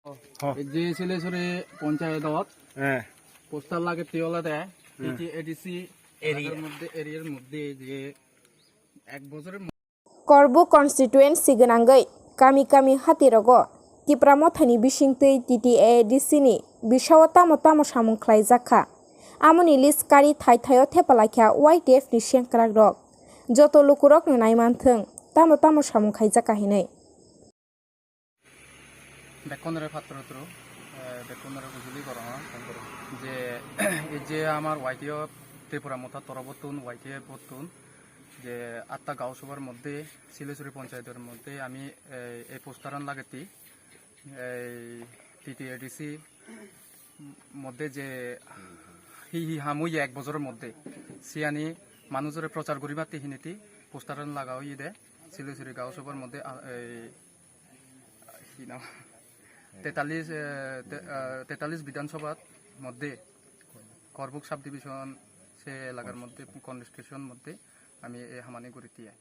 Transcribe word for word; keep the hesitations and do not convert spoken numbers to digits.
Ho. Je Silesuri Panchayat dot Eh. Poster lage tiyola de, Hmm. T T A D C Area. Area moddhe, area moddhe je ek bojor Korbu constituency gwnangwi kami kami hatirogo Tipra Mothani bisingtwi T T A D C ni bisao tamo tamo samung khlaijak kha. Amoni list kari thai thaio thepalaikha Y T F ni sengkrakrok. Joto lukurokno naimanthwng tamo tamo samung khaijak kha hinwi. Bekkunore patro tro, eh, bekkunore bujuli gorong, je, ei je amar Y T F Tripura Motha torobottun, Y T F bottun, je atta Gao Sobhar moddhe, Silesuri Panchayator moddhe ami, eh, ei posteran lageti, ei T T A D C moddhe je hi hi ham oye ek bojoror moddhe, siyani manujore prochar guribatte hiniti posteran laga oye de, Silesuri Gao Sobhar moddhe, ah, ei, hi nam? Tetalis, eh, te-, eh, tetalis Bidhan Sabha moddhe, Korbuk subdivision se elakar moddhe, constitution moddhe ami ei hamani guri tiya.